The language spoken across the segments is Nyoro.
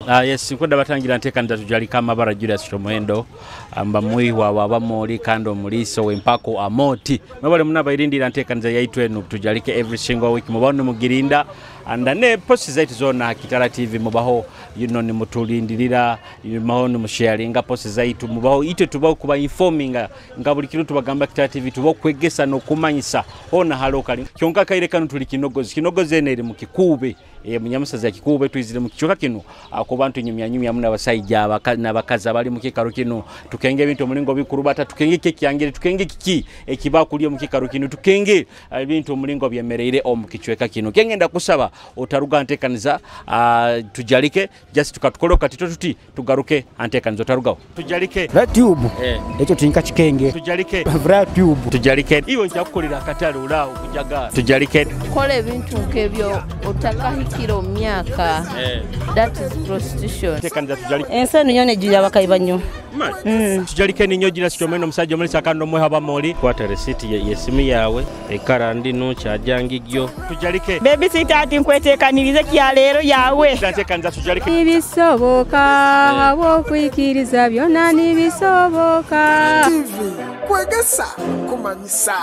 Yes, nkwenda batangira nteekaniza tujalika amabara Julius Kyomuhendo amba mwihwa wabamoli kandi omuliiso w'empako amoti mwebale munabairindira nteekaniza yaitu enu tujalike every single week mubaho nimugirinda and ne posti zaitu zona Kitara TV mubaho nimutulindirira, mubaho nimusharinga posti zaitu, mubaho itwe tubaho kuba informinga nga buli kiro tubagamba Kitara TV tubaho kwegesa n'okumanyisa hona halokali kyonka kaire kanu tuli Kinogozi. Kinogozi ene eri mu Kikuube, munyamusaza ya Kikuube twizire mu kichweka kino akubantu nyumya nyumya muna abasajja n'abakazi abali mu kikaro kino tukenge ebintu omulingo bikurubata tukenge kekyangere tukenge kiki ekibakulya mu kikaro kino tukenge ebintu omulingo byemereire omu kichweka kino. Kengenda kusaba otaruga ntekaniza tujalike just tukatukolo katito tuti tugaruke antekaniza otarugaho tujalike tube ekyo tinka kikenge tujalike tube tujalike iwe njakukolera akatale olaawo kujaga tujalike kola ebintu nkebyo otakahikira mu myaka. That is prostitution. Ntekaniza tujalike ensi eno yona ejjulira abakayi nnyo. Tujalike ninyo gira sikyomeno omusajja omulisa kandi omweha bamoli kwata receipt yesimu yawe ekara ndino kyajangijjo tujalike baby sitter ati nkwetekanirize kyaleero yawe ntekaniza tujalike nibisoboka habwokwikiriza byonna nibisoboka TV kwegesa kumanyisa.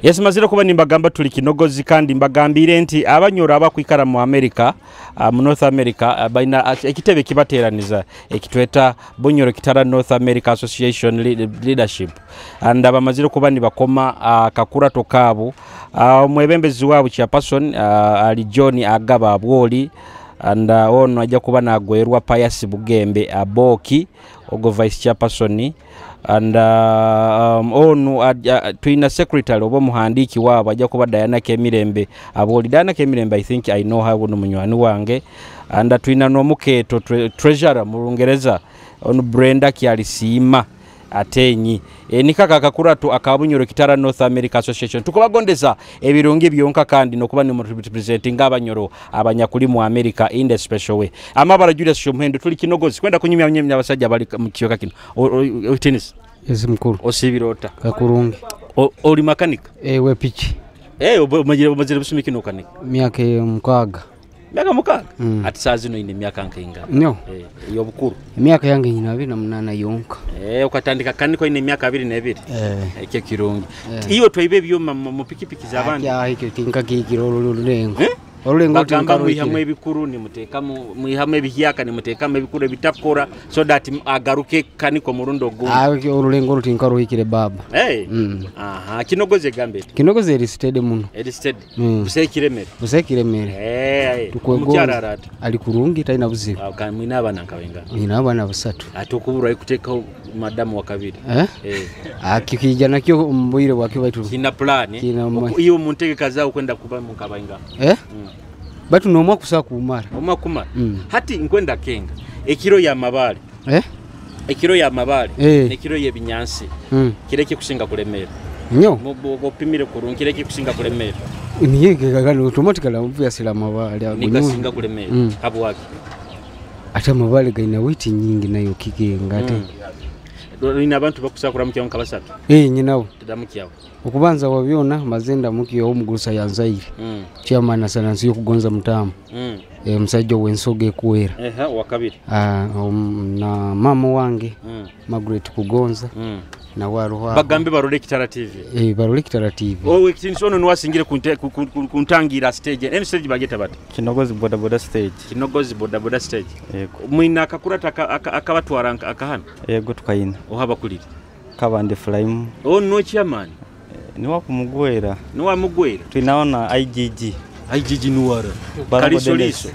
Yes, mazira kuba nimbagamba tuli Kinogozi kandi mbagambire nti abanyoro abakwikara mu America, mu North America baina ekitebe kibateraniza ekitweta Bunyoro Kitara North America Association Leadership and abamazira kuba nibakoma kakura tokabu omwebembezi waabo chairperson ali John Agaba Abwoli and ono ajja kuba nagwerwa Pius Bugembe Aboki ogo vice chairperson and onu twina secretary oba muhandiki waabo ajja kuba Diana Kemirembe Aboli. Diana Kemirembe I think I know her ono munywani wange and twina n'omukeeto treasurer mu Lungereza ono Brenda Kyalisiima atenyi nikaka akakuratu akabunyoro Kitara North America Association tukubagondeza ebirungi byonka kandi nokuba ni representing abanyoro abanyakuli mu America in the special way. Amabara Julius Kyomuhendo tuli Kinogozi kwenda kunyumya nyumya abasajja bali mu kiyoka kino. Tennis. Yes mukuru. Osibirota. Kakurungi. Oli makanika? We pichi. Omazire busumi kino kanika. Myaka 6. Myaka 6? Ati saa zino ine myaka nkainga. No. Ey'obukuru. Emyaka yange nyina 28 yonka. Ukatandika kaniko ine myaka 22. Ekyo kirungi. Iyo twaibe ebyuma mu pikipiki z'abandi. Akya ekyo tinka kikiro olulengo. Olulengo bagamba mwihamu ebikuru nimuteekamu mwihamu ebihyaka nimuteekamu ebikuru ebitakora so that agaruke kaniko murundo ogundi. Olulengo lutinka ruhikire baba. Aha, Kinogozi egambe. Kinogozi eri steady muno. Eri steady. Busekiremere. Busekiremere. Omukyala arata. Ali kurungi talina buzibu. Mwina abaana nkawenga. Mwina abaana 3. Ate okubulwa kuteekaho madamu wa kabiri. Kikija nakyo mbwire bwakyo baitu. Kina plan. Iyo muntegeka zaawo kwenda kuba mukabainga. Batu nomwa kusa kumara. Omwa kumara. Hati nkwenda kenga. Ekiro ya mabale. Ekiro ya mabale. Ekiro y'ebinyansi. Kireke kusinga kulemera. Nyo. Opimire kurungi kireke kusinga kulemera. Niye kagano automatically obviously amabale ago. Nikasinga kulemera. Habwaki? Ate amabale gaina weight nyingi nayo kikenga ate. Nina abantu bakusakura mukyawo nka basatu. Nyinawo. Tudamukyawo. Okubanza wabyona mazenda mukyo omugurusa yanzaire. Chairman asanansi yokugonza mutamu. Musajja w'ensoga ekuwera. Wakabiri. Na mama wange Margaret Kugonza. Na waruha. Bagambe barole Kitara TV. Barole Kitara TV. Owe kinsono nwasingire kuntangira stage. Eno stage bageta bati. Kinogozi boda boda stage. Kinogozi boda boda stage. Yego. Mwina akakurata akabatwara akahana. Yego tukayina. Ohaba kulira. Kabande Flame. Oh no chairman. Niwa kumugwera. Niwa mugwera. Tunaona IGG. IGG nuwara. Kalisoliso.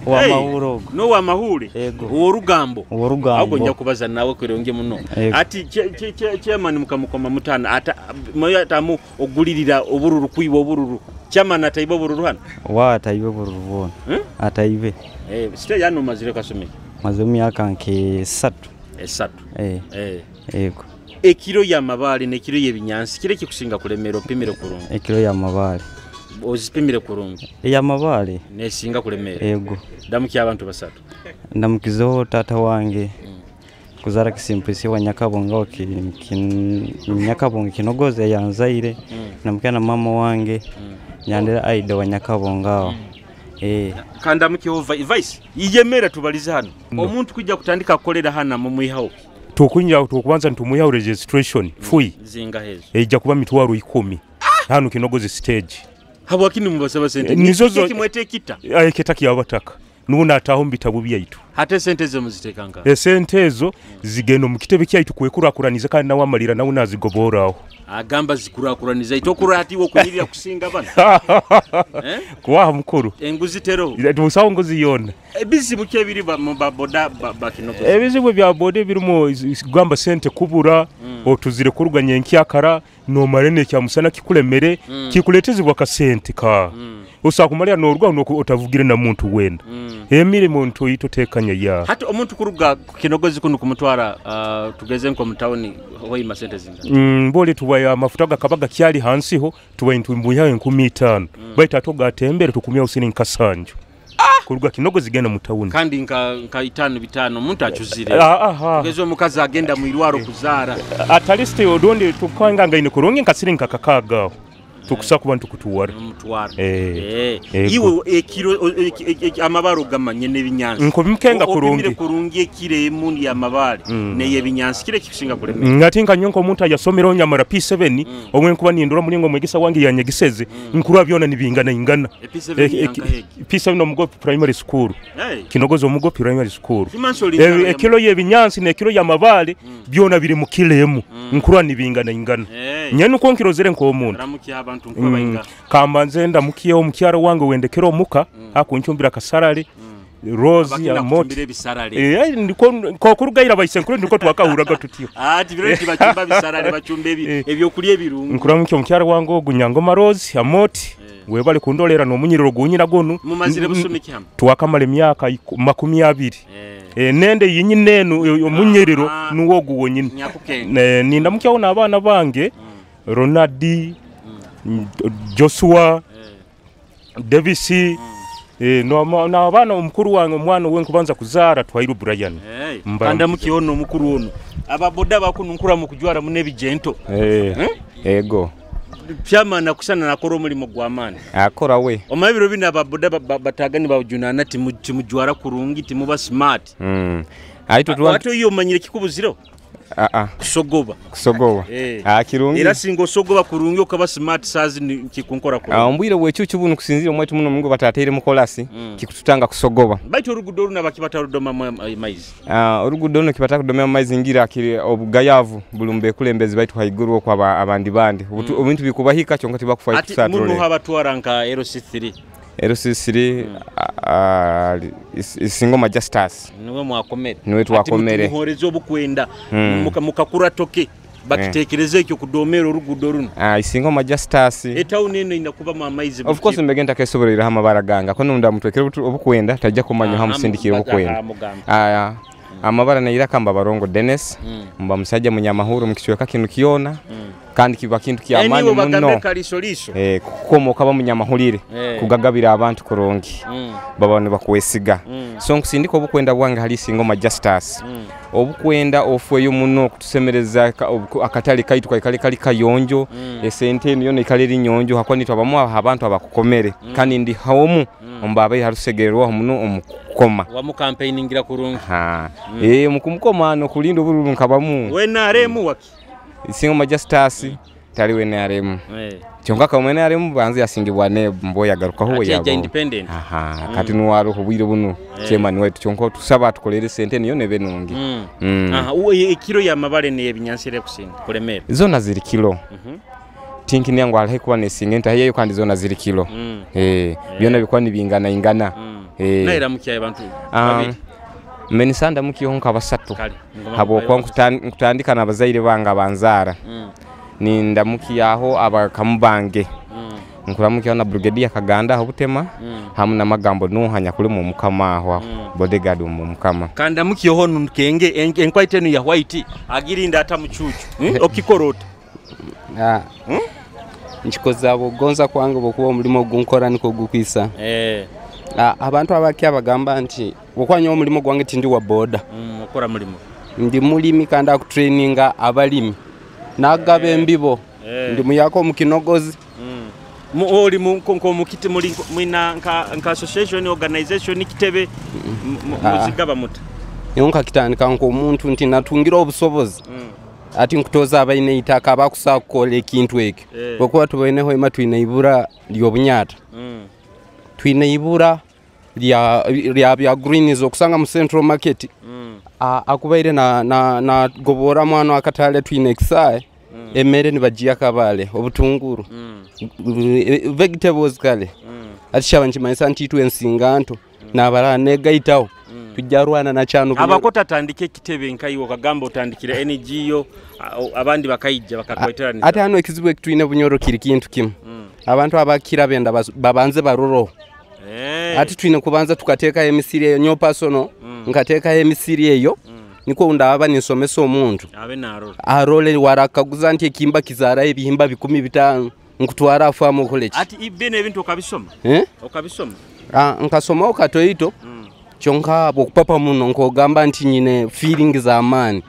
Wa mahuro. No wa mahuri. Yego. Orugambo. Orugambo. Ahubwo njya kubaza nawe kwironge muno. Ati chairman mukamukoma mutana ata moyo atamu ogulirira obururu kuiba obururu. Chairman ataiba obururu hano? Wa ataibe obururu bona. Ataibe. Site yano mazire kasomeke. Maze myaka nke 3. 3. Yego. Ekiro ya mabale n'ekiro y'ebinyansi kireke kusinga kulemera opimire kurungi. Ekiro ya mabale. Ozipimire kurungi. Ya mabale nesinga kulemera. Yego. Ndamukiya abantu basatu. Ndamukizeho tata wange. Kuzara kisimpisi wa Nyakabongo Nyakabongo Kinogozi yanzaire. Namukya na mama wange. Nyandera Aida wa Nyakabongo. Kandamukeho vice yiyemera tubalize hano. Omuntu kujja kutandika kukolera hana mumwihaho. Tukunja tukubanza ntumwihaho registration fui. Zinga hezo. Ejja kuba mitwaro 10. Hano Kinogozi stage. Habwakini mubasaba sente. Nizo kimwete kita. Eketa kiyabataka. Nuna ataho mbitabu byaitu. Hate sente zo muzitekanga. Sente ezo zigenda mu kitebe kyaitu kwekurakuraniza kandi nawe amalira nawe nazigoboraho. Agamba zikurakuraniza itokura hatiwo kunyirira kusinga bana. Kwa mukuru. Enguzi tero. Tusawo nguzi yona. Ebizibu kye biri mu boda ba Kinogozi. Ebizibu bya boda birimo gamba sente kubura otuzire kuruganya enkyakara no marene kya musana kikulemere kikuletezibwa ka sente ka. Usakumalira norwa no otavugire na muntu wenda. Emirimo nto itotekanya ya. Hati omuntu kuruga Kinogozi kuno kumutwara tugeze nko mu town hoima sente zinga. Mbole tuwaya amafuta gakabaga kyali hansiho tuwa intumbuya 15. Baita toga atembere tukumya usini nkasanjo. Kuruga Kinogozi genda mu town. Kandi nka 5 5 omuntu achuzire. Tugeze omukazi agenda mu irwaro kuzara. At least odondi tukanga ngaine kurungi nkasiri nkakakagaho. Tukusa kuba ntukutuwara. Mutwara. Iwe ekiro amabaro gamanye n'ebinyansi. Nko bimukenga kurungi. Opimire kurungi ekire emundi amabare neye binyansi kire kisinga kulemera. Ngati nkanyonko omuntu ayasomera nyamara P7 omwe nkuba nindura mulingo mwegesa wange yanyegiseze nkurwa byona nibingana ingana. P7 no mugo primary school. Kinogozi omugo primary school. Ekilo y'ebinyansi n'ekilo y'amabare byona biri mu kilemu nkurwa nibingana ingana. Nyene uko nkirozere nko omuntu. Kambanze ndamukiye omukyaro wange wendekera omuka akunchumbira kasarale Rose ya moti ndiko kokurugaira bayise nkuru ndiko twakahuraga tutyo ati biro tibachumba bisarale bachumba ebi ebyokulya ebirungu nkuramukiye omukyaro wange ogunyangoma Rose ya moti webale kundolera nomunyiriro gunyira gonu mumazire busumiki hamwe twakamala emyaka 20 nende yinyinenu omunyiriro nuwo guwonyine nindamukiye n'abana bange Ronaldi Joshua Davis no abana omukuru wange omwana we nkubanza kuzara twairu Brian. Kandamukiye ono omukuru ono ababoda bakununkura mu kujwara mune bijento ego pyamana kusana nakora omulimo gwa maani akora we omabiro bina ababoda batagani bajunana timujwara kurungi timuba smart aito ato iyo manyire kikubuziro kusogoba kusogoba kirungi era singo sogoba kurungi okaba smart sazi kikunkora kurungi ombwire bwechuchu bunu kusinzira omwetu muno mungu batateire mukolasi kikututanga kusogoba baitu orugudo runa bakibata rudoma maizi orugudo runo kibata kudomea maizi ngira kiri obugayavu bulumbe kulembezi baitu haiguru okwa abandi bandi obintu bikubahika kyonka tibakufa ati muno habatwara nka LC3 LC3 Isingoma Justus niwe mwakomere niwe twakomere muhorezo obukwenda mukakura toke bakitekereze ekyo kudomera orugudo runo Isingoma Justus etauni eno inakuba mu amaizi of course mbegenda kesoborera hamabara ganga kono ndamutwekera obukwenda tajja kumanya hamusindikira obukwenda amabara naira kamba barongo Dennis mba musajja munyamahuru mukichweka kinu kiona kandi kiba kintu kya amani muno kukomoka bamunyamahulire kugagabira abantu kurungi baba ne bakwesiga so nkusindika obukwenda bwange hali Isingoma Justus obukwenda ofweyo muno kutusemereza akatale kaitu kaikale kali kayonjo esente eno yona ikale rinyonjo hakwa nitwa abantu abakukomere kandi ndi haomu ombabe harusegererwa muno omukoma wamu campaigningira kurungi mukumukoma no kulinda obululu nkabamu wena aremu waki Isingoma Justus tali wene aremu kyonka kamwene aremu banzi yasingibwa ne mboya garukaho we yabo independent kati nuwaro hubwire buno chairman wetu kyonka tusaba tukolere sente niyo nebe nungi ekiro ya mabale ne ebinyansire kusinga kulemera zona ziri kilo tinki nyango alahe kuba nesinga ntahiyeyo kandi zona ziri kilo byona bikwa nibingana ingana naira mukiya abantu babiri menisanda mukiyo nka basatu habo kwa nkutandika nabazaire banga banzara nindamukiyaho abakamubange nkuramukiyaho na brigadier Kaganda aho butema hamwe namagambo nuhanya kuri mu mukama aho bodyguard mu mukama kanda mukiyoho nkenge enkwaite ya white agirinda ata mucucu okikorota nchikoza bugonza kwange bokuba omulimo gunkora niko gukwisa abantu abaki abagamba nti okwanya omulimo gwange tindi wa boda okora mulimo ndi mulimi kandi akutraininga abalimi nagaba embibo ndi muyako mukinogozi Oli mukiti muli mwina nka association organization kitebe muzigaba muta. Nyo nkakitandika nk'omuntu nti natungira obusobozi. Ati nkutoza abaine itaka abakusa kukola ekintu ekyo. Bwokuba tubaine hoima twine ibura ly'obunyata. Twine ibura lya greens okusanga mu Central Market. Akubaire na gobora mwana akatale twine ekisaye. Emere nibagiya kabale obutunguru. Vegetables kale. Ati shaba nchimanyisa nti itwe ensinganto nabara negaitaho. Tujarwana na chano abakota tandike kitebe nkayiwo kagamba otandikira NGO abandi bakayijja bakakweteraniza. Ate hano ekizibu ekitwine Bunyoro kiri kintu kimu. Abantu abakira benda babanze baroro. Ati twine kubanza tukateka emisiri eyo nyo personal nkateka emisiri eyo niko ndaba nisomesa omuntu abe narora arole warakaguza nti ekimba kizara ebihimba 15 nkutwara afamu college. Ati ibene ebintu okabisoma? Okabisoma? Nkasoma okatoito. Kyonka bokupapa muno nkogamba nti nyine feeling za amani.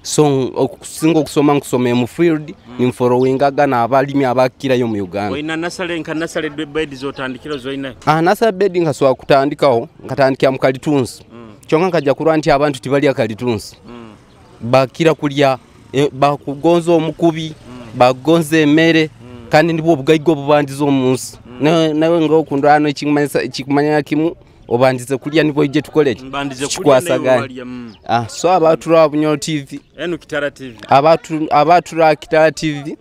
So okusinga okusoma nkusoma mu field nimfollowingaga n'abalimi abakirayo mu Uganda. Oina nasale nka nasale bed zotandikira zoina? Nasale bed nkasobola kutandikaho nkatandikira mu kalitunsi. Kyonka nkajja kulwa nti abantu tibalya kalitunsi. Bakira kulya bakugonza omukubi, bagonza emmere kandi nibwo obugaiga obubandiza omunsi. Nawe ng'okundwa hano ekikumanya kimu obandize kulya nibwo ije tukole kikwasagana. So abatura Bunyoro TV enu Kitara TV abatura Kitara TV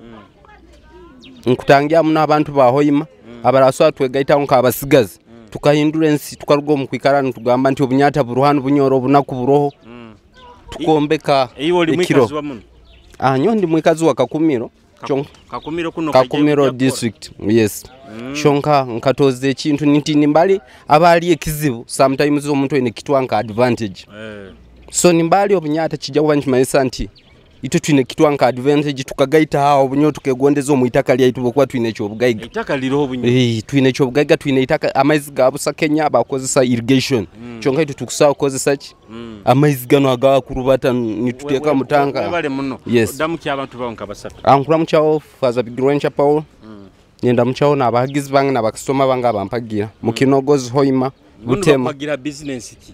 nkutangira muno abantu ba Hoima abaraswa twegaita nka abasigazi tukahindura ensi tukaruga mu kwikara ntugamba nti obunyata buruhanu Bunyoro obunaku buroho tukombeka ekiro. Nyo ndi mwikazi wa Kakumiro. Kakumiro kuno Kakumiro district. Yes. Shonka nkatoze ekintu nti nimbali abali ekizibu sometimes omuntu ene kitwa nka advantage. So nimbali obunyata kijja kuba nkimanyisa nti itwe twine kitwa nka advantage tukagaita awo Bunyoro tukegondeza omu itaka lyaitu bokuba twine ekyobugaiga. Itaka liroho Bunyoro. Twine ekyobugaiga twine itaka amaizi ga busa Kenya bakozesa irrigation. Kyonka itwe tukusaho kozesa ki? Amaizi gano agakurubata nituteeka mutanga. Webale muno. Yes. Damu abantu bawo nka basatu. Ankura muchawo Faza Bigirwencha Paul. Nyenda muchawo n'abahagizi bange n'abakasitoma bange abampagira. Mukinogozi Hoima Butema. Bampagira business ki?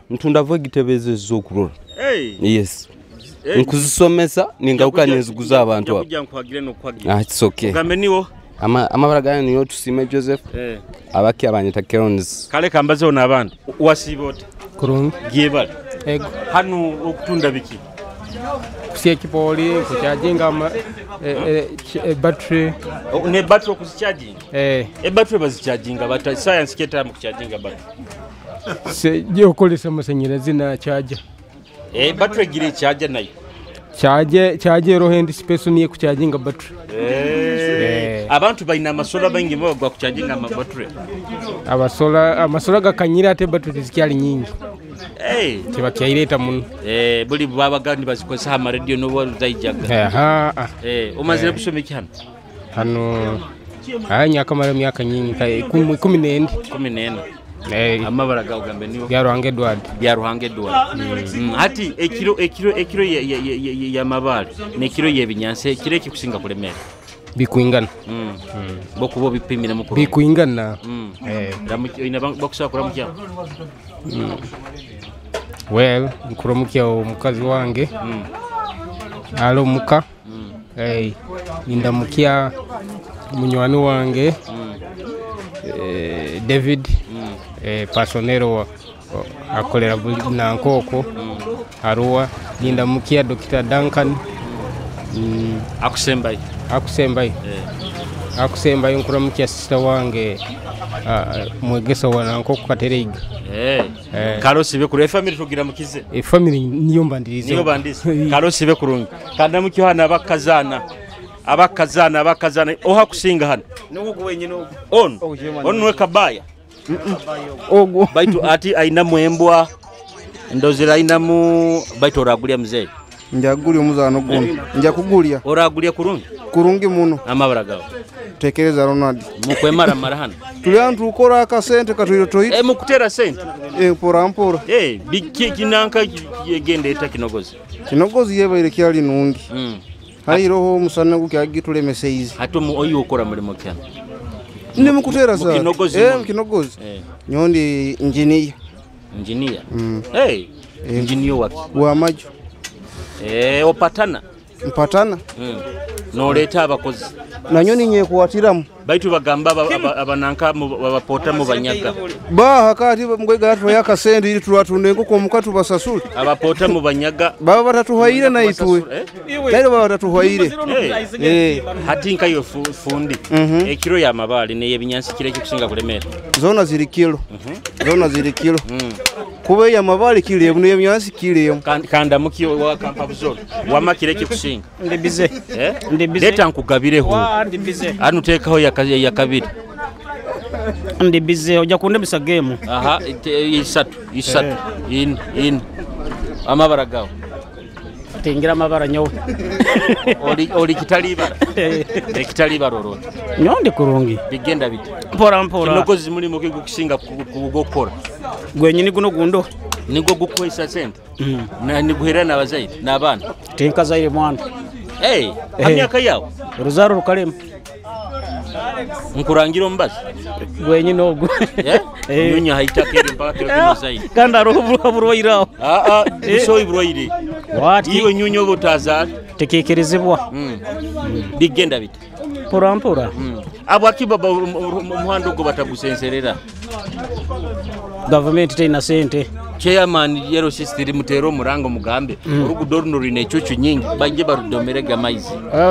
Ntunda vegetables zokurora. Hey. Yes. Nkuzisomesa ningaruka nenziguza abantu abo. Nkuja nkuhagire no kuhagira. It's okay. Ugambe niwo. Amabara gane niyo tusime Joseph. Abaki abanyeta Kerons. Kale kambaze ona abandi. Wasibote. Kurungi. Gyebale. Ego. Hano okutunda biki? Kusiya kipoli, kucharginga battery. Ne battery okuzicharginga? Battery bazicharginga but science keta mu kucharginga battery. Se je okolesa amasanyalazi na charger. Battery gire charger nayo. Charger roho ndi space niye kucharginga battery. Abantu balina amasola bangi bagwa kucharginga ama battery. Abasola amasola gakanyira ate battery zikyali nyingi. Tibakyaireta muno. Buli babaga nibazikozesa ama radio no zayijaga. Omazire kusoma iki hano? Hano nyakamara myaka nyingi 14. 14. Amabara gawe gambe niyo Byaruhanga Edward. Byaruhanga Edward. Hati ekiro ya mabale nekiro yebinyanse ekiro ekikusinga kulemera. Bikuingana. Bokubo bipimira mukuru. Bikuingana. Ina bakusaba kuramukya. Well, nkuramukya omukazi wange. Alo muka. Nindamukia munywani wange. David. Pasonero akolera na nkoko. Arua nindamukia Dr. Duncan. Akusembayo. Akusembayo nkuramukia sister wange mwegesa wa nankoko Katereiga. Karosi be kuru family tugira mukize. Family niyo mbandirize. Niyo bandirize. Karosi be kurungi. Kanda mukyo hana abakazana oha kusinga hano. Nugu wenyine ogu. On. On we kabaya. Ogu. Baitu ati aina mwembwa ndozera aina mu baitu oragulya mzee. Njagulya omuzano guno. Nja kugulya. Oragulya kurungi? Kurungi muno. Amabara gawe. Tekereza Ronald. Mukwemara mara hano. Tuli antu ukora akasente katwito. Mukutera sente. Mpora mpora. Biki kinanka yegende eta Kinogozi. Kinogozi yebaire kyali nungi. Hairoho omusana gukyagitulemeseizi. Hati oyu okora mulimo kyana. Ndi mukutera Mu sara. Kinogozi Eh, muno. mu Kinogozi. Eh. Nyondi engineer. Engineer. Hey, engineer waki? Wa maju. Eh, opatana. Mpatana. Noleeta abakozi. Nanyo ninye kuwatiramu. Baitu bagamba abananka babapota mu banyaga. Baha kati mugwega yatu yakasendi ili tulatunda enkoko omuka tubasasule. Abapota mu banyaga. Baba batatuhayire na itwe. Nairo baba batatuhayire. Eh. Hati nkayo fundi. Ekiro ya mabaale ne ebinyansi kire kikusinga kulemera. Zona ziri kilo. Zona ziri kilo. Kuba ya mabaale kilo emu n'ebinyansi kilo emu. Kanda muki wa kampa buzolo. Wama kire kikusinga. Ndi bize. Eh? Ndi bize. Leta nkugabireho. Wa ndi bize. Anu teekaho ya kabiri. Ndi bize ojja kundemesa game. Aha, isatu, isatu. In in. Amabara gawo. Tingira amabara nyowe. Oli kitalibara. Ekitalibara olwo. Nyondi kurungi. Bigenda biti. Mpora mpora. Kinogozi mulimu ki gukusinga kugukora. Gwenyini guno gundo. Nigwo gukwesa sente. Na niguhera n'abazaire n'abaana. Tinkazaire mwana. Hey, amyaka yawe. Oruzaro rukalema. Nkurangira omubazi. Gwenyini ogwo. Eh? Nyonya haitaka eri mpaka kiro kino zaidi. Kandi hariho oburwaire aho. Ah ah, busoyi burwaire. What? Iwe nyunya oba otazaala. Tekikirizibwa. Bigenda biti. Mpora mpora. Abwaki baba omuhanda ogwo batagusenserera. Gavumenti terina sente. Chairman yero sister mutere omurango mugambe orugudo runo rwine ecucu nyingi bajje barudomerege amaizi.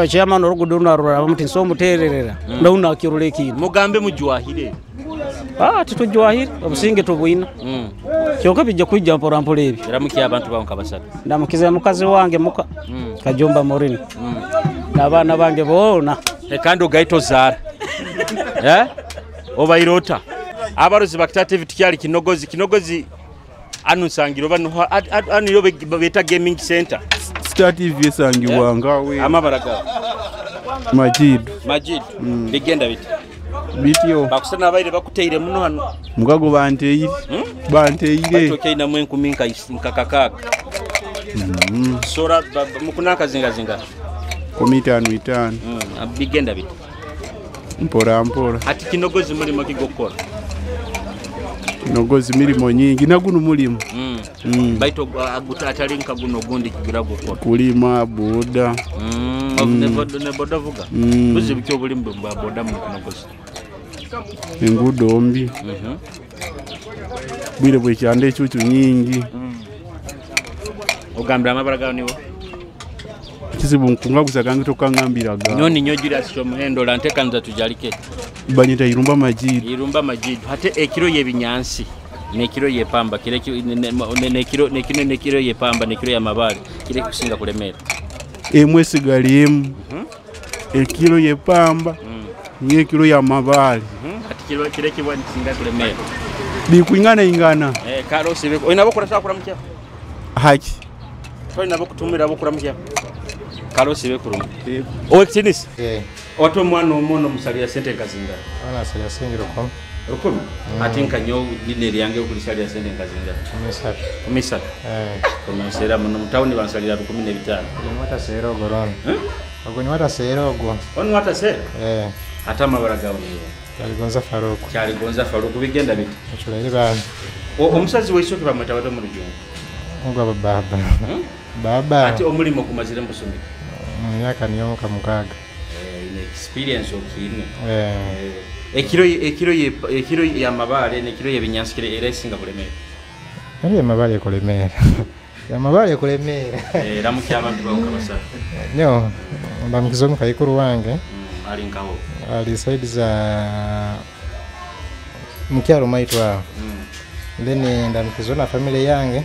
Chairman orugudo runo aruraba muti nso omutererera. Ndabona akirura ekintu. Mugambe mujwahire. Ah, titujwahire obusinge tubwina. Kyonka bijja kwijja mpora mpora ebyo. Ramukiya abantu bawe nka basatu. Ndamukiza mukazi wange muka Kajumba Morini. N'abaana bange boona. Kandi ogaita ozaara. Eh? Obaire ota. Abarozi bakita TV tukyali Kinogozi. Kinogozi anu nsangiro bano anu yo beta gaming center. Star TV esangibwa ngawe. Amabara gawe. Majid. Majid. Bigenda biti. Bityo. Bakusana abaire bakuteire muno hano. Mukago banteire. Banteire. Baitokye namwe enkumi nka kakaaga. Sora mukunaka zinga zinga. 55. Bigenda biti. Mpora mpora. Ati Kinogozi mulimo kigokora. Kinogozi mirimo nyingi naguno mulimu. Baito atali nka guno gundi kigira gukora. Kulima boda. Ne boda vuga. Buzibu ki obulimu bwa boda mu Kinogozi? Enguudo mbi. Bwire bwekyanda ecucu nyingi. Ogambira amabara gawe niwo? Kizibu nkungaguza gange tokangambiraga. Nyoni nyo Julius Kyomuhendo lantekanza tujalike. Banyita Irumba Majid. Irumba Majid. Hate ekiro y'ebinyansi n'ekiro y'epamba kire n'ekiro n'ekiro n'ekiro y'epamba n'ekiro y'amabaale kire kusinga kulemera. Emwe esigali emu. Ekiro y'epamba n'ekiro y'amabaale. Ati kiro kire kibwa nkisinga kulemera. Bikwingana ingana. Eh, Carlos oyina bokora sakura mukya. Haki. Toyina bokutumira bokura mukya. Carlos bekurungi. Owekitinisa. Oto omwana omuno musalira sente nkazinga. Ana salira sente 1000. 1000? Ati nkanyo dine lyange okulisalira sente nkazinga. 13. Eh. Kumusera muno mutawuni bansalira 15. Ni sero ogwo rono. Ogwo ni wata sero ogwo. Onu wata sero? Eh. Ate amabara gawe niyo. Kyaligonza Faruku. Kyaligonza Faruku bigenda biti. Ekyo bana. Omusazi w'eisoke bamweta bato mu Rujungu. Ogwo baba. Baba. Ati omulimo gumazire mu busumika. Myaka niyo nka 6. Experience okine. Ekiro ya mabaale n'ekiro y'ebinyansi kire era esinga kulemera. Eri amabaale kulemera. Amabaale kulemera. Ramukiya abantu bawe nka basatu. Nyo ndamukiza omukaikuru wange. Ali nkaho. Ali side za mukyalo maitu aho. Then ndamukiza na family yange.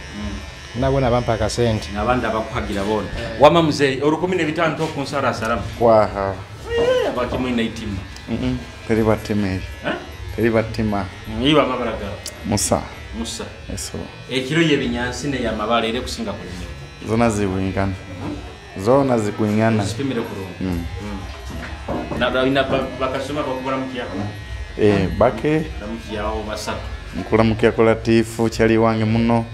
Nabona bampa akasente. N'abandi abakuhagira bona. Wama mzee 15 tokunsara salamu. Kwaha. Abakimwina itima. Teri batima ebyo. Teri batima. Iwe amabara gawe. Musa. Musa. Eso. Ekiro y'ebinyansi n'eyamabaale ere kusinga kulemera. Zona zigwingana. Zona zigwingana. Zipimire kurungi. Na bakasoma bakubura mukiyako. Eh, bake. Ramukiyaho basatu. Nkula mukiyako Latifu kyali wange muno.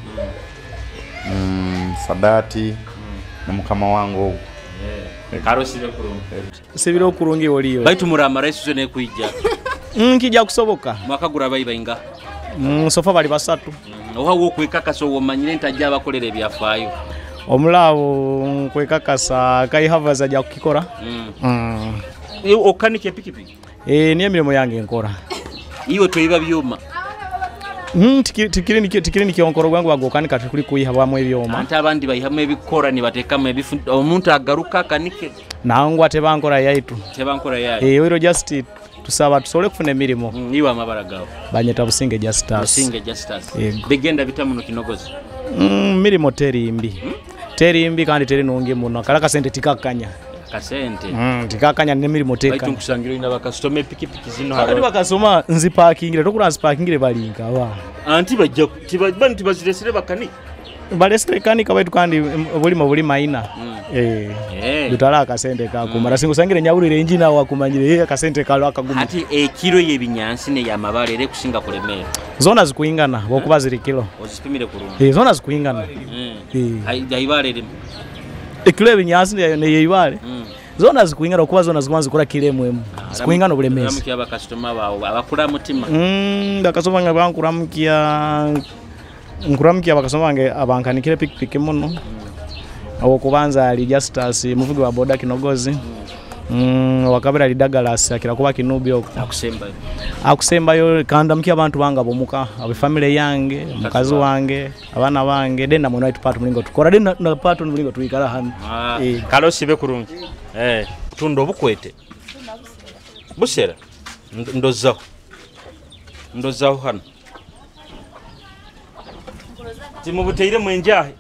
Sadati na mukama wangu ogwo. Karo sibe kurungi. Sibire okurungi oliyo. Baitu muramara isuzo ne kuija. Nkijja kusoboka. Mwakagura bayibainga. Sofa bali basatu. Oha wo kwekakasa omanyire ntajja abakolera ebyafaayo. Omulabo nkwekakasa Kai Havertz ajja kukikora. Okanika epikipiki? Niyo emirimu yange nkora. Iwe toyiba byuma? Tikiri nikyonkoro gwangu bagokanika tikuli kuyiha bwamu ebyoma. Ante abandi bayihamu ebikora nibatekamu ebifu omuntu agaruka akanike. Nangwa tebankora yaitu. Tebankora yaitu. Oiro just tusaba tusobole kufuna emirimu. Iwe amabara gawe. Banyeta Businge Justus. Businge Justus. Bigenda bitamuno Kinogozi. Mirimo teri mbi. Teri mbi kandi teri nungi muno. Kala kasente tikakanya. Kasente. Tikakanya n'emirimo tekanya. Baitu nkusangira ina bakasitoma epikipiki zino haro. Kandi bakasoma nzipakingire tokura nzipakingire balinka ba. Anti bajja tiba baziresire bakanika. Balesire kanika baitu kandi bulimo buli maina. Dutala akasente kakumara singusangire nyawulire enjina wakumanyire akasente kalo akaguma. Ati ekiro y'ebinyansi ne yamabale ere kusinga kulemera. Zona zikuingana bokuba ziri kilo. Ozipimire kurungi. Zona zikuingana. Ayibale erimu. Ekiro ebinyansi ne yeyibale. Zona zikuingana okuba zona zikubanza zikora kilo emwe. Zikuingana obulemezi. Ramukia bakasitoma bawo abakura mutima. Bakasoma nga bankuramukia nkuramukia bakasoma bange abankanikire pikipiki muno. Owokubanza ali Justus muvugi wa boda Kinogozi. Wakabira ali Douglas akira kuba Kinubi okwo. Akusembayo. Akusembayo kandamukia abantu banga bomuka, abe family yange, mukazi wange, abana bange, denda mwe right part mulingo tukora denda na part mulingo tuikara hano. Kalo sibe kurungi. Tundo bukwete. Busera. Ndozaho. Ndozaho hano. Timubuteire mwenjahe.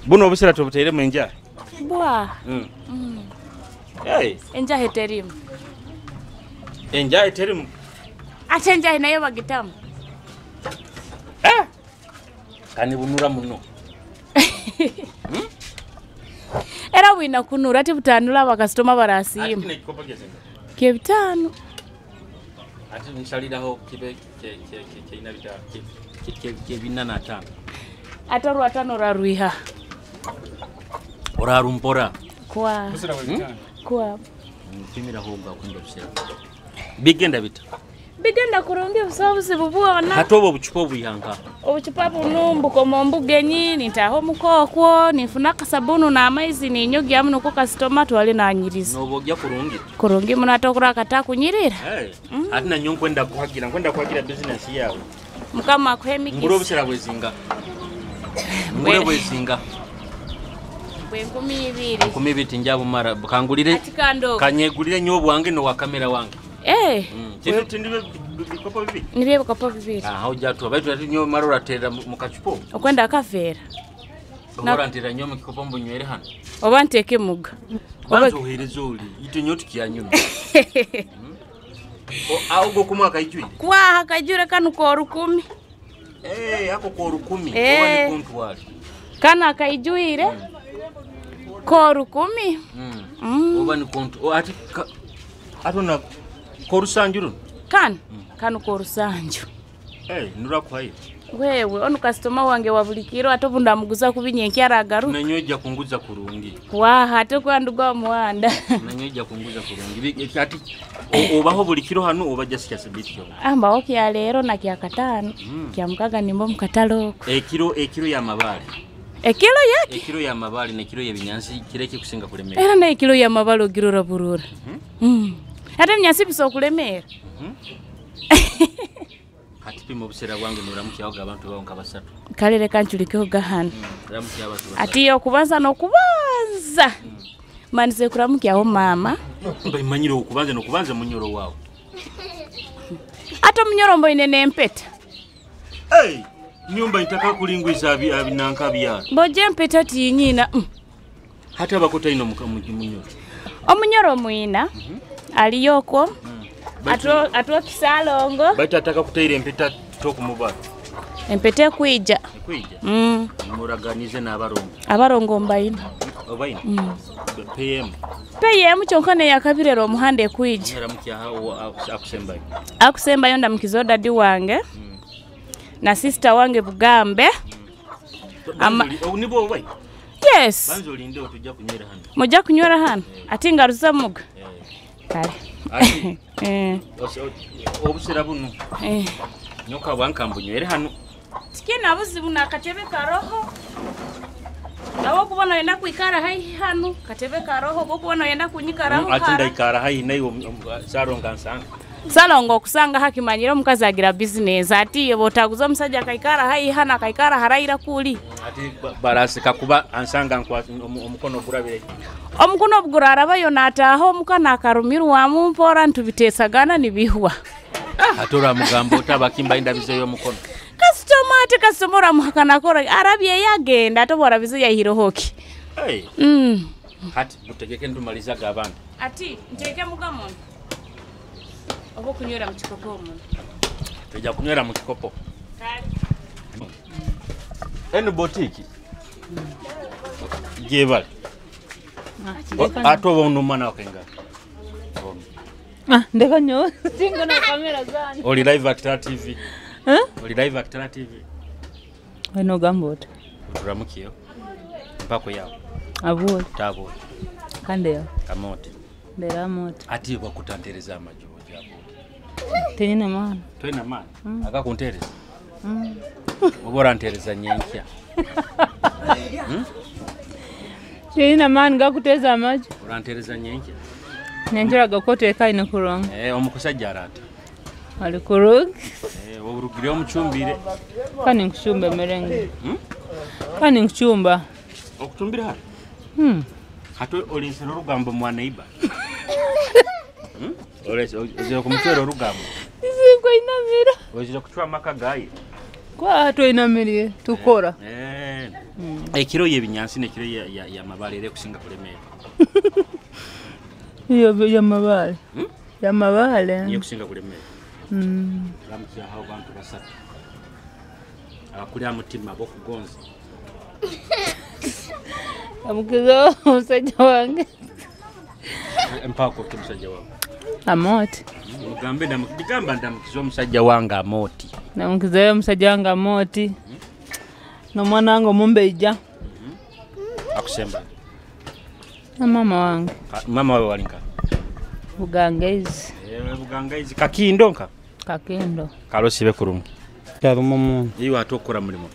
Buno obusera tobuteire mwenjahe. Bwa. Hey. Enjahe terimu. Enjahe terimu. Ate enjahe nayo bagitamu. Kanibunura muno. Era wina kunura ati butanula bakasitoma barasiima. Ati kikopo kyezinga. Kye bitano. Ati nsaliraho kibe ke ina bita ke 45. Ate rwatano rarwiha. Orarumpora. Kwa. Kwa. Mpimira honga kwenda busera. Bigenda bita. Bigenda kurungi busobuzi bubwona. Hatobo obuchupa obuyanga. Obuchupa bunu mbukoma ombugenyi nitaho mukokwo nifuna kasabunu na amaizi ninyogya muno ko kasitoma twali nanyiriza. Nobogya kurungi. Kurungi muno atokura kata kunyirira. Ati nanyo nkwenda kuhagira business yawe. Mukama akuhe mikisa. Nguro busera bwezinga. Ngure bwezinga. Bwe 20. 20 tinjabu mara kangulire. Kanyegulire nyo bwange no wa kamera wange. Tindibe bikopo bibiri. Nibiye bikopo bibiri. Hauja tu baitu ati nyo marora tera mukachupo. Okwenda akavera. Ora ntera nyo mukikopo mbunywere hano. Oba nteke muga. Oba ohereza oli ite nyo tukiyanyuma. O ago kumwa kaijui. Kwa akajure kanu ko 10. Ako ko 10. Oba ni kontwali. Kana akaijuire. Ko 10. Oba ni kontu. Ati atona korusanju. Kan kanu korusanju. Nura kwayo. Wewe onu customer wange wa buli kiro ate obunda muguza kubinyenki aragaruka. Nanyoja kunguza kurungi. Wa ate kwanduga omuhanda. Nanyoja kunguza kurungi. Ati obaho buli kiro hanu oba just kya sabiti kyo. Ambaho kya leero na kya katano. Kya mukaga nimbo mukatalo. Ekiro ya mabale. Ekilo yake? Ekiro ya mabale ne kiro ya binyansi kireke kusinga kulemera. Era na ekilo ya mabale ogirora burura. Ate binyansi biso kulemera. Atipima obusera bwange noramukyawo abantu bawo nka basatu. Kalere kanchulikeho gahano. Ramukya abantu basatu. Ati okubanza nokubanza. Manize kuramukyawo mama. Mbimanyire okubanza nokubanza munyoro wawo. Ate omunyoro mboine nempeta. Hey, nyumba itaka kulingwiza abinanka byalo. Mboje empeta tinyina. Hata abakota ino munyoro. Omunyoro muina. Aliyoko. Atwo kisalongo. Baitu ataka kutaira empeta tokumubara. Empeta kuija. Kuija. Muraganize n'abarongo. Abarongo mbaina. Obaina. PM. PM kyonkone yakabirero omuhande kuija. Ramukya akusembayo. Akusembayo ndamukizo dadi wange. Na sister wange Bugambe. Nibo obai. Yes. Banzo linde otujja kunywera hano. Mujja kunywera hano. Ati ngaruza muga. Kale. Ati Eh. Obusera buno. Eh. Nyoka bwanka mbunywere hano. Tikina buzibu nakatebe karoho. Awo kubona wenda kuikara haihi hanu katebe karoho bokubona wenda kunyikaraho Ati kara. ndaikara haihi naye saronga nsanga. Salongo okusanga hakimanyire omukazi agira bizinesi ati botaguza omusajja akaikara haihi hanu akaikara haraira kuli. Ati barasika kuba ansanga omukono gurabire. Omukono obugurarabayo nataaha omuka nakarumirwamu mpora ntubiteesagana nibihwa. Ate oramugamba otabakimba indabizeyo omukono. Kasitoma ate kasitoma oramuhakana kora arabye yagenda ate obwarabize yahirehoki. Hey. Hati mutegeke ndumalizaga abantu. Ati nteeke mugamono oba okunywera mu kikopo omuno. Tujja kunywera mu kikopo. Eno botiki gyebale. Ate oba onomwana wakenga. Ah, ndeka nyo singo na kamera zanyu. Oli live at Tara TV. Eh? Oli live at Tara TV. Weno gamba oti. Otulamukiyo. Mpako yawo. Abuoli. Tabuoli. Kande yawo. Kamote. Ndera moto. Ati bakutantereza amajubo gyabuli. Tenyina maana. Tolina maani? Akakuntereza? Oba orantereza nyenkya. Tenyina maani gakuteza amaju. Orantereza nyenkya. Nyenjera gakoteeka ine kurungi. Eh, omukusajja arata. Ali kurungi. Eh, oburugire omucumbire. Kani nkuchumba emerenge. Kani nkuchumba. Okucumbira hano? Hati olesera orugambo mwana iba. Ozira kumucwera orugambo. Izingo inamira. Ozira kucwa amaka gaye. Kwa twinamiriye tukora. Ekiro y'ebinyansi n'ekiro y'amabaale era ekusinga kulemeera. Iyo y'amabaale. Y'amabaale. Niyo ekusinga kulemeera. Ramukyaho abantu basatu. Abakulya mutima b'okugonza. Amukiza omusajja wange. Mpaako ki omusajja wawe? Amooti. Mugambe gamba ndamukiza omusajja wange Amooti. Namukizayo omusajja wange Amooti. N'omwana wange omumbeija. Akusemba. Na mama wange. Mama wawe wali nka? Bugangaizi. Bugangaizi kakindo nka? Kakindo. Kalosibe kurungi. Karumo muno. Iwe ate okora mulimu?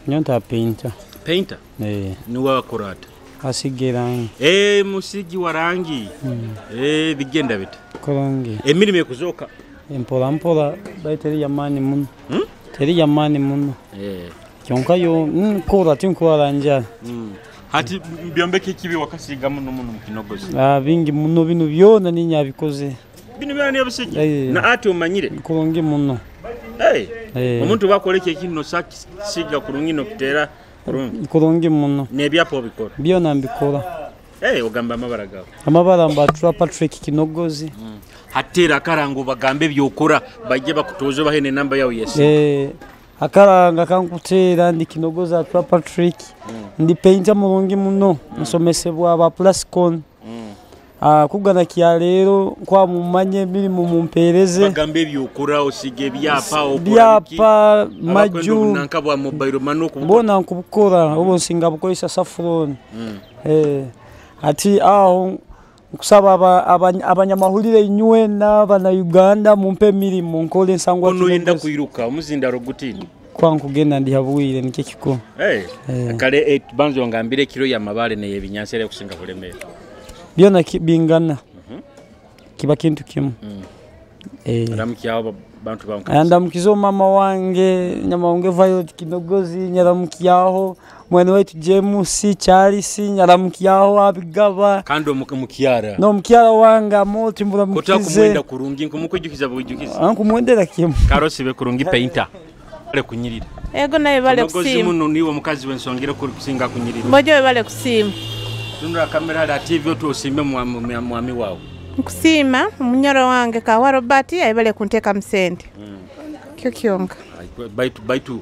Nyonta painter. Painter? Eh. Niwe wakora ata? Asiga rangi. Eh, musigi wa rangi. Eh, bigenda bita. Kurungi. Emirimu ekuzoka. Mpola mpola baitu teri yamaani muno. Teri yamaani muno. Eh. Kyonka yo nkora tinkwara njala. Hati byombeko ekibi wakasiga muno muno mukinogozi. Ah, bingi muno bino byona ninyabikoze. Bino byona niyabisigi. Na ati omanyire. Kurungi muno. Hey. Omuntu bakola ekyo ekintu nosasiga kurungi nokutera kurungi. Kurungi muno. N'ebyapa obikora. Byona mbikora. Hey, ogamba amabara gawe. Amabara mbatura Patrick Kinogozi. Hatera akarango bagambe byokora bajye bakutoze bahe n'enamba yawe yesi. Eh, akaranga kankutera ndi Kinogozi atura Patrick. Ndi painter mulungi muno. Nsomesebwa aba Plascon. Kugana kya leero kwa mumanye mirimu mumpereze. Bagambe byokora osige ebyapa okora Byapa maju nanka bwa mobile money okubukora. Mbona nkubukora obo nsinga bukozesa saffron. Eh, ati aho nkusaba abanyamahulire inywe n'abana Uganda mumpe emirimu nkole nsangwa Ono yenda kwiruka omuzindaro gutini. Kwa nkugenda ndi habwire nikyo kikuru. Eh, kale banzo ngambire kiro ya mabale ne ebinyansi era kusinga kulemera. Byona bingana. Kiba kintu kimu. Ramukyaho bantu banka. Ndamukiza mama wange Nyamahunge Violet Kinogozi nyaramukyaho mwene wetu James Charles nyaramukyaho abigaba kandi omukyara. No mukyara wange Amooti mburamukize. Kotakumwenda kurungi nkumukwijukiza bwijukiza. Nkumwendera kimu. Karosibe kurungi painter. Bale kunyirira. Ego naye bale Kinogozi kusiima. muno niwe omukazi wensongera kusinga kunyirira. Mbojo bale kusiima. Tunura kamera la TV otusimbe mwami wawe. Nkusiima omunyoro wange Kawa Robert ayebale kunteeka mu ssente. Kyo kyonka. Baitu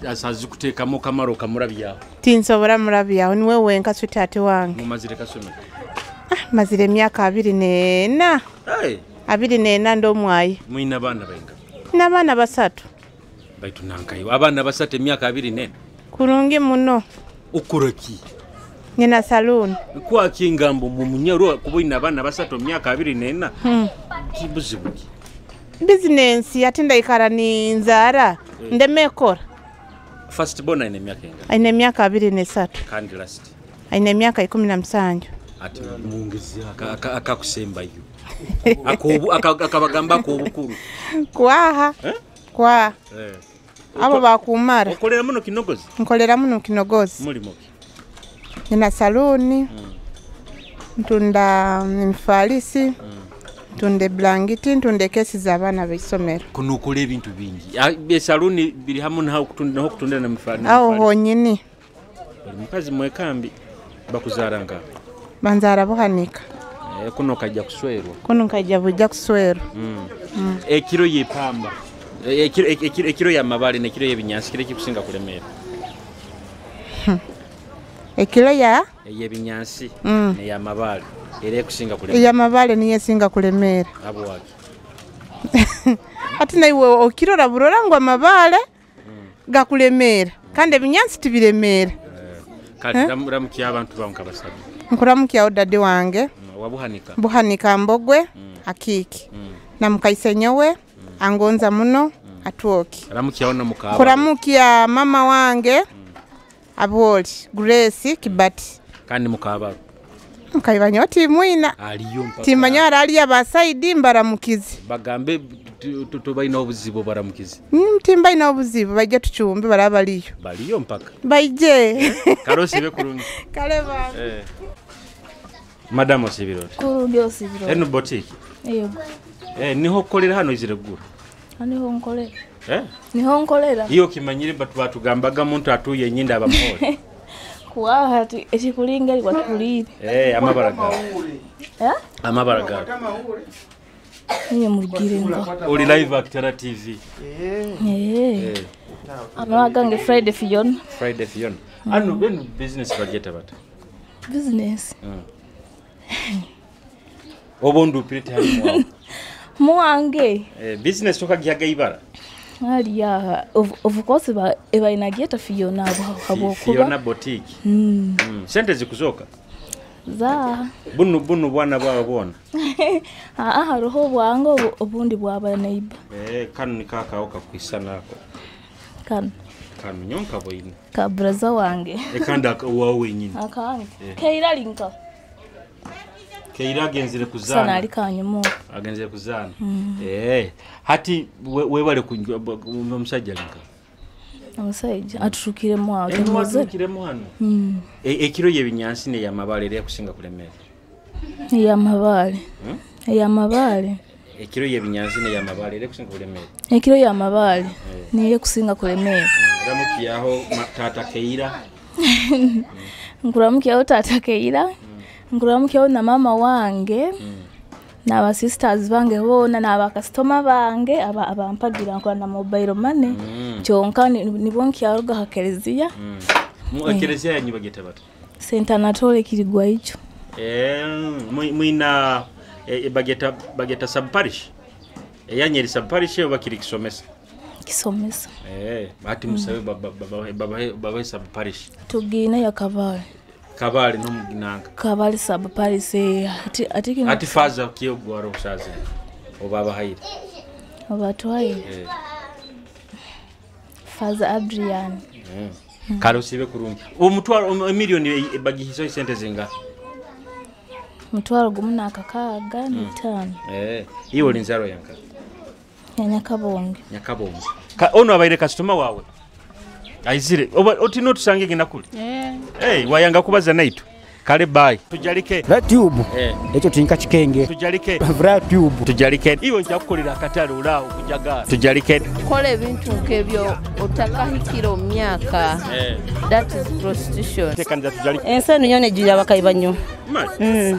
asazi kuteekamu kamaro kamurabyaho. Tinsobora murabyaho niwe wenka sweetheart wange. Mumazire kasomero. Mazire emyaka 24. Hey. 24 ndi omwayi. Mwina abaana bainga. N'abaana basatu. Baitu nankayo abaana basatu emyaka 24. Kurungi muno. Okora ki? Nina saloon. Kwaki ngambo mu munyoro kuba ina abaana basatu mu myaka 24. Kibuzibu ki? Bizinensi ate ndaikara ni nzara. Ndemekora. First born aine emyaka enga? Aine emyaka 23. Kandi last? Aine emyaka 17. Ati mungezi akakusembayo. Akabagamba ko obukuru. Kwaha. Kwa. Abo bakumara. Okolera muno Kinogozi? Nkolera muno Kinogozi. Mulimo ki? Nina saluni. Ntunda mfalisi. Ntunde blanketi, ntunde kesi z'abaana b'isomero. Kuno okola ebintu bingi. Saluni biri hamu naho kutunda naho kutunda na mfalisi. Aho honyini. Buli mukazi mwekambi bakuzaara nga? Banzaara Buhanika. Kuno kajja kuswerwa. Kuno kajja bujja kuswerwa. Ekiro yepamba. Ekiro ya mabale n'ekiro y'ebinyansi kire kikusinga kulemeera. Ekiro ya? Ey'ebinyansi n'ey'amabaale. Era ekusinga kulemeera. Ey'amabaale niyo esinga kulemeera. Abo waki? Ati naiwe okirora burora ngu amabaale gakulemeera. Kandi ebinyansi tibiremeera. Kati ramukiya abantu bawe nkabasabye. Nkuramukiyaho dadi wange. Wabuhanika? Buhanika Mbogwe, Akiki. Na mukaisenyowe, angonza muno, atwoki. Ramukiyaho na mukaba. Nkuramukiya mama wange, Aboli, Grace, Kibati. Kandi mukaba. Mukaibanyo timwina. Aliyo mpaka. Timanya arali abasaidi mbaramukizi. Bagambe tubaina obuzibu baramukizi. Timbaina obuzibu baije tuchumbe barabaliyo. Baliyo mpaka. Baije. Karosi be kurungi. Kale ba. Madam osibiro. Kurungi osibiro. Eno boutique. Eyo. Niho kolera hano izire gura. Niho nkolera. Niho nkolera. Iyo kimanyire batu batugambaga muntu atuye nyinda abamole. Kuwaha ekikulinga eri watukulire. Amabara gawe. Amabara gawe. Niye murugire ngo. Uli live Actara TV. Amabara gange Friday Fiona. Friday Fiona. Anu benu business bageta bata. Business. Obondu piriti hali muwange. Business tokagihaga ibara. Hali ya of course eba inagieta Fiona abo kuba. Fiona boutique. Sente zikuzoka. Za. Bunu bunu bwana bwawe bwona. Haroho bwango obundi bwaba neighbor. Kanu nikaka oka kuisana ako. Kanu. Kanu nyonka boine. Ka braza wange. Kanda wawe nyini. Akange. Keira linka. Keira agenzire kuzana. Sana alikanyumo. Agenzire kuzana. Hati webale omusajja linka. Omusajja aturukiremu awo. Aturukiremu hano. Ekiro y'ebinyansi n'ey'amabaale era ekusinga kulemeera. Ey'amabaale. Ey'amabaale. Ekiro y'ebinyansi n'ey'amabaale era ekusinga kulemeera. Ekiro y'amabaale niyo ekusinga kulemeera. Ramukiyaho taata Keira. Nkuramukiyaho taata Keira. Nkuramukiyaho na mama wange. N'aba sisters bange bona n'aba customer bange abampagira nkola na mobile money. Kyonka nibo nkyaruga ha kereziya. Mu kereziya yanyu bageta bata? Saint Anatole kirigwa icho. Mwina bageta sub parish. Eyanye eri sub parish oba kiri kisomesa? Kisomesa. Ati musabe baba sub parish. Tugina ya Kabale. Kabale no muginanga. Kabale sub parish ati ati faza kiyo gwaro saze. Obaba haire. Obatwaire. Faza Adrian. Kale osibe kurungi. Omutwaro million bagihiso sente zinga. Mutwaro gumu na 605. Iyo oli nzaro yanka. Ya Nyakabonge. Nyakabonge. Ono abaire customer wawe. Aizire oba otino tusange genda kuli. Wayanga kubaza naitu. Kale bye. Tujalike. Tube. Ekyo tinka kikenge. Tujalike. Tube. Tujalike. Iyo nja kukolera akatale olaawo kujaga. Tujalike. Kola ebintu nk'ebyo otakahikira mu myaka. That is prostitution. Tekaniza tujalike. Ensi eno ejjira abakayi nnyo.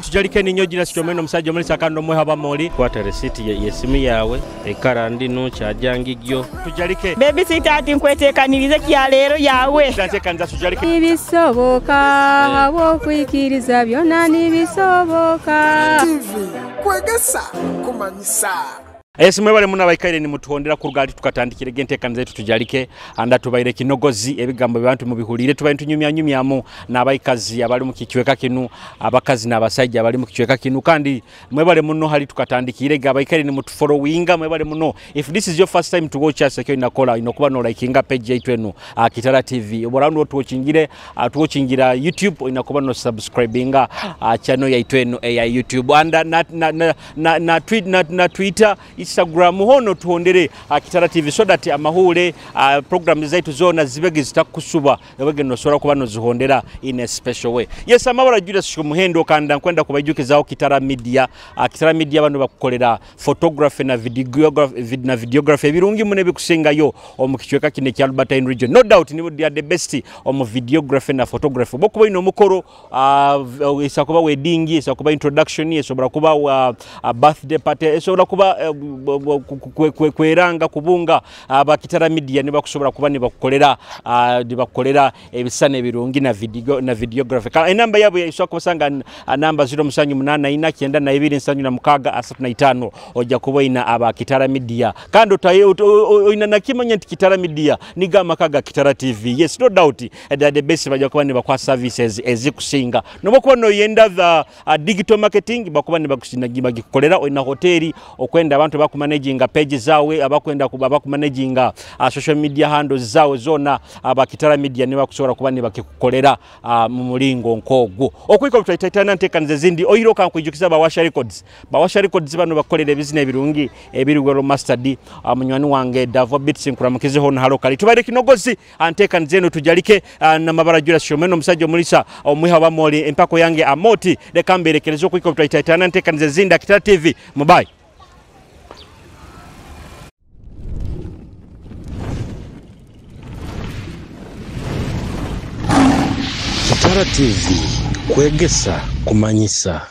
Tujalike ninyo gira sitomeno omusajja omulisa kando mwe haba moli. Kwata receipt yesimu yawe ekara ndino kyajangigyo. Tujalike. Baby sita ati nkwetekanirize kya leero yawe. Tekaniza tujalike. Ibisoboka habwokwikiriza byonna nibisoboka. TV kwegesa kumanyisa. Yes, mwebale muno abaikaire nimutuhondera kuruga ati tukatandikire gentekaniza zaitu tujalike anda tubaire kinogozi ebigambo byantu mubihulire tubaire tunyumya nyumyamu n'abaikazi abali mu kichweka kinu, abakazi n'abasajja abali mu kichweka kinu. Kandi mwebale muno hali tukatandikire abaikaire nimutufollowinga, mwebale muno. If this is your first time to watch us, ekyo inakola inokuba no likinga page yaitu eno Kitara TV. Oborano tuwatchingire tuwatchingira YouTube, inakuba no subscribinga channel yaitu eno ya YouTube anda na na na na na, tweet, na Twitter, Instagram hono tuhondere Kitara TV so that amahule program zaitu zona zibege zitakusuba wege nosobola kuba nozihondera in a special way. Yes, amabara Julius Muhendo kanda nkwenda kubajukizaho Kitara Media. Kitara Media bano bakukolera photography na videography, na videography ebirungi mune bikusingayo omu kichweka kine kya Albertine region. No doubt ni they are the best omu videography na photography. Bokuba ino mukoro isakuba wedding, isakuba introduction, isobora kuba birthday party, isobora kuba kweranga kubunga, abakitara media ne bakusobola kuba ne bakukolera ebisana ebirungi na video na videography. Enamba yabo isobola kubasanga namba 0784 92 76 35 ojja kuba ina abakitara media. Kandi oina nakimanya nti Kitara Media niga makaga Kitara TV. Yes, no doubt they are the best, bajja kuba ne bakwa services ezikusinga. Nobokuba no yenda the digital marketing bakuba ne bagikukolera oina hoteli okwenda abantu bakumanaginga page zawe, abakwenda kuba bakumanaginga social media handles zawe zona, abakitara media ne bakusobola kuba ne bakikukolera mu mulingo nkogwo. Okwiko tutaitana ntekanize zindi oiro kankwijukiza Bawasha Records. Bawasha Records bano bakolera ebizina ebirungi ebiri well mastered. Munywani wange Davo Beats nkuramukize hono halo kali tubaire kinogozi antekanize eno tujalike na mabara Julius Shomeno omusajja omulisa omwiha wa moli empako yange amoti leka mberekerezo okwiko tutaitana ntekanize zinda Kitara TV. Mubai. Kitara TV, kwegesa kumanyisa.